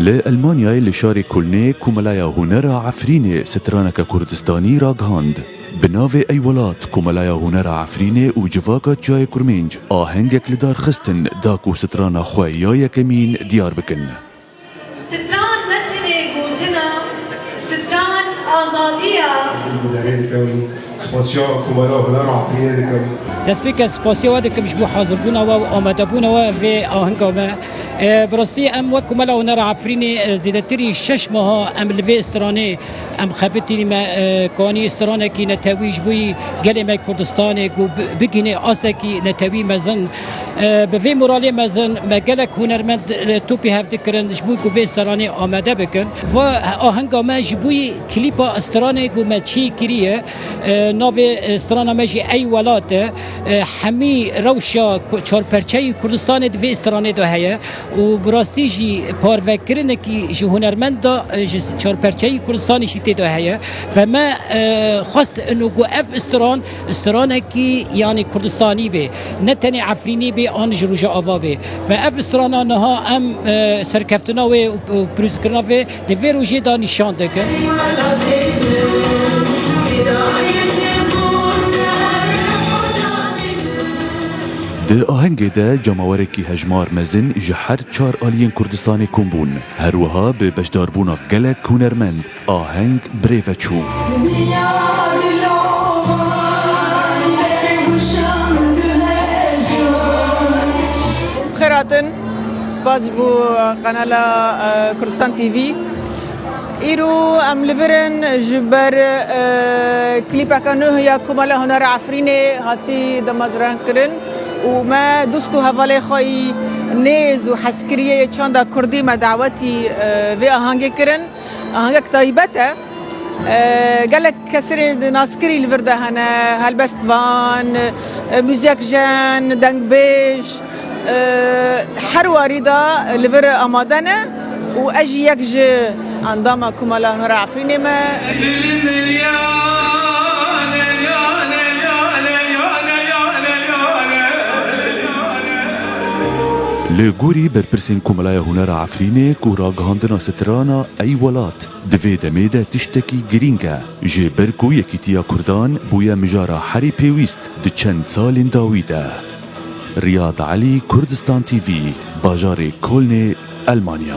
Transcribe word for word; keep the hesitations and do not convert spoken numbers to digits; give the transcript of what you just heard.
Li Elmanyayê li şarê Kolnê Komelaya Hunera Efrînê straneke Kurdistanî ragihand. Bi navê Ey Welat, Komelaya Hunera Efrînê û civaka Çiyayê Kurmênc ahengek li dar xistin da ku strana xwe ya yekemîn diyar bikin. Stran ne tenê gotina, stran azadiya. Hûnerê dikim, spasiya Komela Huner Efrînê dikim. Destpêke spasiya we dikim ji bo hazirbûna we û amadebûna we vê ahenga me. E, bi rastî em wek Komela Huner Efrînê, e, zêdetirî şeş meha em li vê stranê em xebitî me, e, kanî stranekî netewî ji bo gelê me Kurdistanê ku bi-, bigihînê astekî netewî mezin. E, bi vê moralê mezin me gelek hunermend, e, topî hev dikirin ji bo ku vê stranê amade bikin. Va ahenga me ji bo klîpa stranê ku me çêkiriye, e, navê, e, strana me jî Ey Welat e. E, hemî rewşa ku-, çarperçeyî Kurdistanê di vê stranê de heye. Û bi rastî jî parvekirinekî ji hunermend de, e, ji çarperçeyî Kurdistanê jî tê de heye. Ve me, e, xwest ino ku ev stran, stranekî, yanî Kurdistanî bê. Ne tenê Efrînî bê an ji Rojava bê. Ve ev strana niha em, e, serkeftina wê û, û pîrozkirina vê di vê rojê de nîşan dikin. Di ahengê de cemawerekî hejmar mezin ji her çar aliyên Kurdistanê kom bûn. Her wiha bi beşdarbûna gelek hunermend aheng bi rê ve çû. Xêr hatin. Spas ji bo kanala, e, Kurdistan T V. Îro em li vir in ji ber, e, klîpeke nû ya Komela Hunera Efrînê hatî damezrandkirin û me dost û hevalê xwe yî nêz û hezkiriyê yê çanda kurdî me dawetî, e, vê ahangê kirin. Ahangek taybet e. E, gelek kesirê di naskirî li vir de hene, helbestvan, e, muzîkjen, dengbêj, e, her warî de li vir amade ne û ez jî yek ji endama Komela Hunera Efrînê me. Li gorî berpirsên Komelaya Hunera Efrînê ku ragihandina strana Ey Welat di vê demê de tiştekî girîng e, ji ber ku yekîtiya Kurdan bûye mijara herî pêwîst di çend salên dawî de. Riyad Elî, Kurdistan T V, bajarê Kolnê, Elmanya.